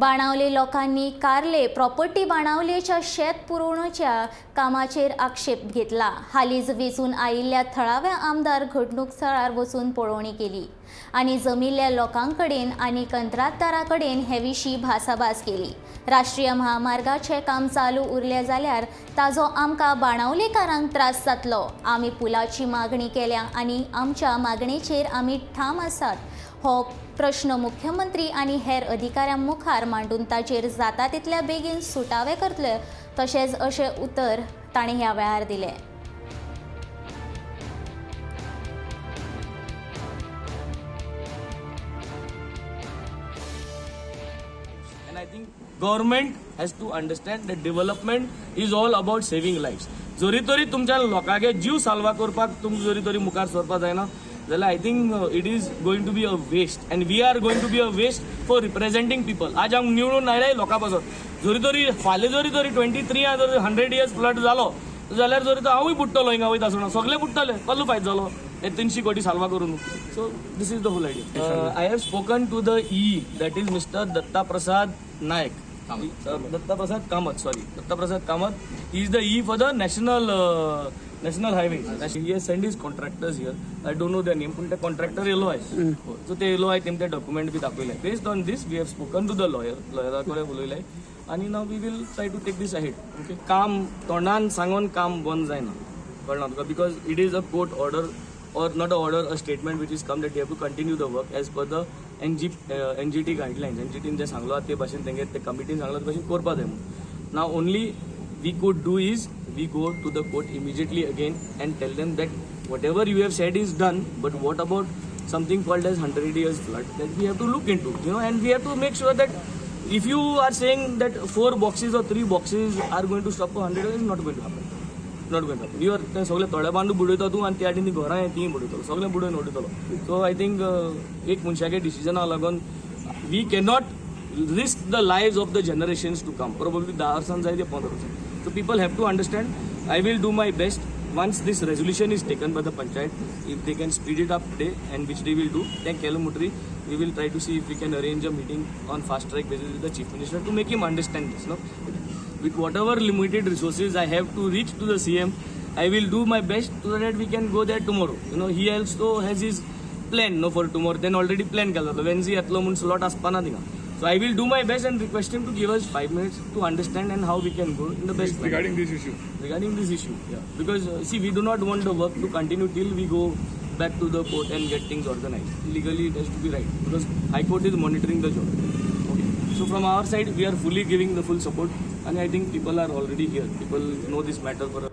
बाणावले लोकांनी कार्ले प्रॉपर्टी बाणावलेच्या शेत पुरोवणेच्या कामाचेर आक्षेप घेतला. हालींच वेंचून आयिल्ल्या थळाव्या आमदार घडणूक थळार वचून पळोवणी केली आनी जमिल्ल्या लोकां कडेन आनी कंत्राटदारा कडेन हे विशीं भासाभास केली. राष्ट्रीय महामार्गाचें काम चालू उरलें जाल्यार ताजो आमकां बाणावलेकारांक त्रास जातलो. आमी पुलाची मागणी केल्या आनी आमच्या मागणेचेर आमी ठाम आसात. हो प्रश्न मुख्यमंत्री आनी हेर अधिकाऱ्यां मुखार मांडून ताचेर जाता तितल्या बेगीन सुटावे करतले तशेंच अशें उतर ताणें ह्या वेळार दिलें. And I think government has to understand that development is all about saving lives. जरी तरी तुमच्या लोकांगे जीव साल्वा करपाक तुमकां जरी तरी मुखार सरपा जायना जाल्यार I think it is going to be a waste and we are going to be a waste for representing people. आज आमी निवडून आयले लोकां पासत, जरी तरी फाल्यां जरी तरी 23 जर 100 इयर्स फ्लड जालो जाल्यार जरी तो हांवूय बुडटलो. हिंगा वयता आसतना सगळे बुडटले. कसलो फायदो जालो हे 300 कोटी साल्वा करून? So this is the whole idea. I have spoken to the EE, that is Mister Datta Prasad Naik, Datta Prasad Kamat, sorry, Datta Prasad Kamat is the EE for the national highway. He has send his contractors here. I don't know the name, पूण ते contractor येयलो आहे. So ते येयलो आहे, तेम ते document बी दाखयले. Based on this we have spoken to the lawyer. लॉयरा कडेन उलयले आनी now we will try to take this ahead, okay? काम तोंडान सांगून काम बंद जायना, कळना तुका? Because it is a court order, or not a order, a statement which is come that you have to continue the work as per the NGT guidelines. NGT जे सांगलो आहा ते भाशेन, तेंगे ते कमिटीन सांगलो ते भाशेन करपा जाय म्हणून. Now only we could do is we go to the court immediately again and tell them that whatever you have said is done, but what about something called as 100 years flood that we have to look into and we have to make sure that if you are saying that four boxes or three boxes are going to stop a 100 years, is not going to happen, not going to happen. You are ते सगळे थोडे बांदू बुडयता तूं आनी त्या ती घरां तीं बुडयतलो, सगळें बुडोवन उडयतलो. सो I think एक मनशाचे डिसिजना लागून we cannot risk the lives of the generations to come, probably 10 वर्सां जाय ते 15 वर्सां. So people have to understand. I will do my best once this resolution is taken by the panchayat, if they can speed it up today, and which they will do. तें केलें म्हणटरी we will try to see if we can arrange a meeting on fast track basis with the chief minister to make him understand this, no? With whatever limited resources I have to reach to the CM, I will do my best so that we can go there tomorrow. He also has his plan, no, for tomorrow. Then already plan केला जातो. Wednesday येतलो म्हूण slot आसपा ना थिंगा. So I will do my best and request him to give us 5 minutes to understand and how we can go in the best manner. Regarding this issue. Regarding this issue, yeah. Because see, we do not want the work to continue till we go back to the court and get things organized. Legally, it has to be right because High Court is monitoring the job. Okay. So from our side, we are fully giving the full support, and I think people are already here. People know this matter for a